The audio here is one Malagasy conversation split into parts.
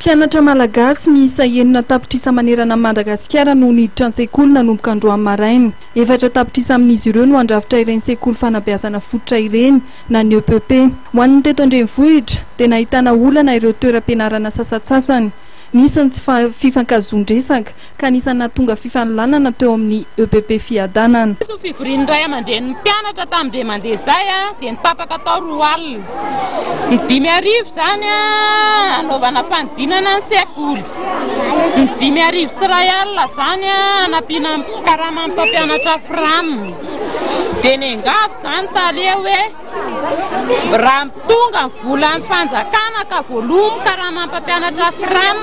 Mpianatra malagasy miisa 6 tapitrisa manerana Madagasikara no niditra an-tsekoly nanomboka androany maraina. 4 tapitrisa amin'izy ireo no andrafitra ireny sekoly fanabeazana fototra ireny na ny EPP. Ho an'ny teto an-drenivohitra dia nahitana olana ireo toeram-pianarana sasantsasany. Nisy ny tsy fifankazon-dresaka ka anisan'ny nahatonga fifanolanana teo amin'ny EPP Fiadanana. Nisy ny fivorian'ny ray aman-drenin'ny mpianatra tamin'indray mandeha izay dia nitapaka tao 2 alina. Ny 500 izany anaovana fanodinana ny sekoly. Ny 1 500 izany anampiana karaman'ny mpampianatra FRAM. Dia niangavy izany tale hoe raha tonga ny volan'ny fanjakana ka voaloa ny karaman'ny mpampianatra FRAM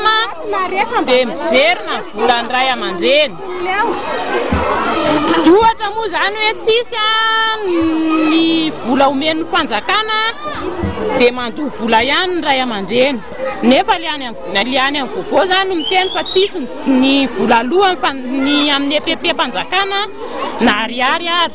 dia miverina ny volan'ny ray aman-dreny. Ohatra moa izany hoe tsisy ny vola omen'ny fanjakana dia mandoa vola ihany ny ray aman-dreny. Nefa le any le any amin'ny vaovao izany no miteny fa tsisy ny vola aloha ny amin'ny EPP mpanjakana na ariary ary.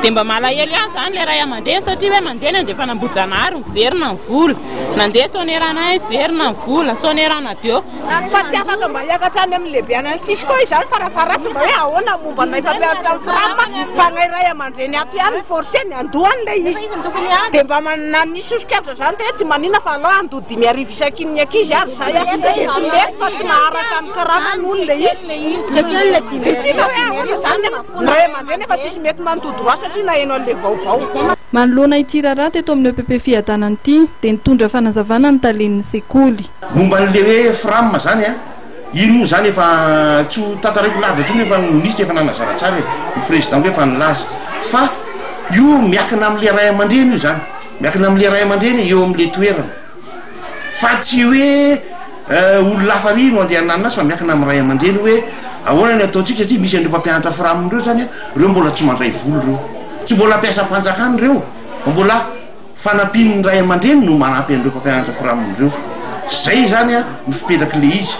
Dia mba malahelo ihany izany le ray aman-dreny satria hoe mandeha ny Andrefanambohijanahary miverina ny vola. Nandeha Soanierana miverina ny vola, Soanierana deo. Fa tsy afaka mba hiakatra any amin'ny lehibe any Cisco izany fa raha faratsy mba hoe ahoana momba anay mpampianatra ny FRAM fa ny ray aman-dreny ato ihany ny forcé ny andoha an'ilay izy. Dia mba nanisy soso-kevitra izany hoe tsy manina fa alao andoha 5000 isaky ny ankizy ary izay dia tsy mety fa tsy maharaka ny karamany hono ilay izy. Dia tsy hita hoe ahoana izany nefa ny ray aman-dreny efa tsisy mety mandoa droit satria naheno an'ilay vaovao. Manoloana ity raharaha teto amin'ny EPP Fiadanana ity dia nitondra fanazavana ny talen'ny sekoly. Momba an'le hoe FRAM zany a, iny moa zany efa tsy ho tantaraiko lavitra intsony efa ny ministra efa nanazava tsara e, ny président koa efa nilaza fa io miankina am'le ray aman-dreny io zany, miankina am'le ray aman-dreny eo am'le toerana fa tsy hoe olona hafa ry no andeha hananina azy fa miankina amy ray aman-dreny hoe ahoana ny ataontsika satria misy an'ireo mpampianatra FRAM reo zany a, reo mbola tsy mandray vola reo, tsy mbola mpiasam-panjakana reo fa mbola fanampian'ny ray aman-dreny no manampy an'ireo mpampianatra FRAM reo. Zay zany a ny fipetraky le izy.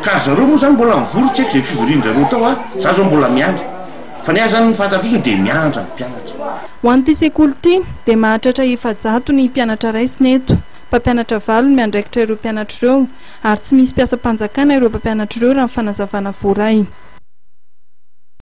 Ka zareo moa zany mbola mivory, tsy haiko zay fivorian-jareo tao a, za zao mbola miandry. Fa ny ahy zany ny fantatro fotsiny de mianatra ny mpianatra. Ho an'ity sekoly ity dia mahatratra 400 ny mpianatra raisina eto. Mpampianatra valo no miandraikitra ireo mpianatra ireo ary tsy misy mpiasam-panjakana ireo mpampianatra ireo raha ny fanazavana voaray.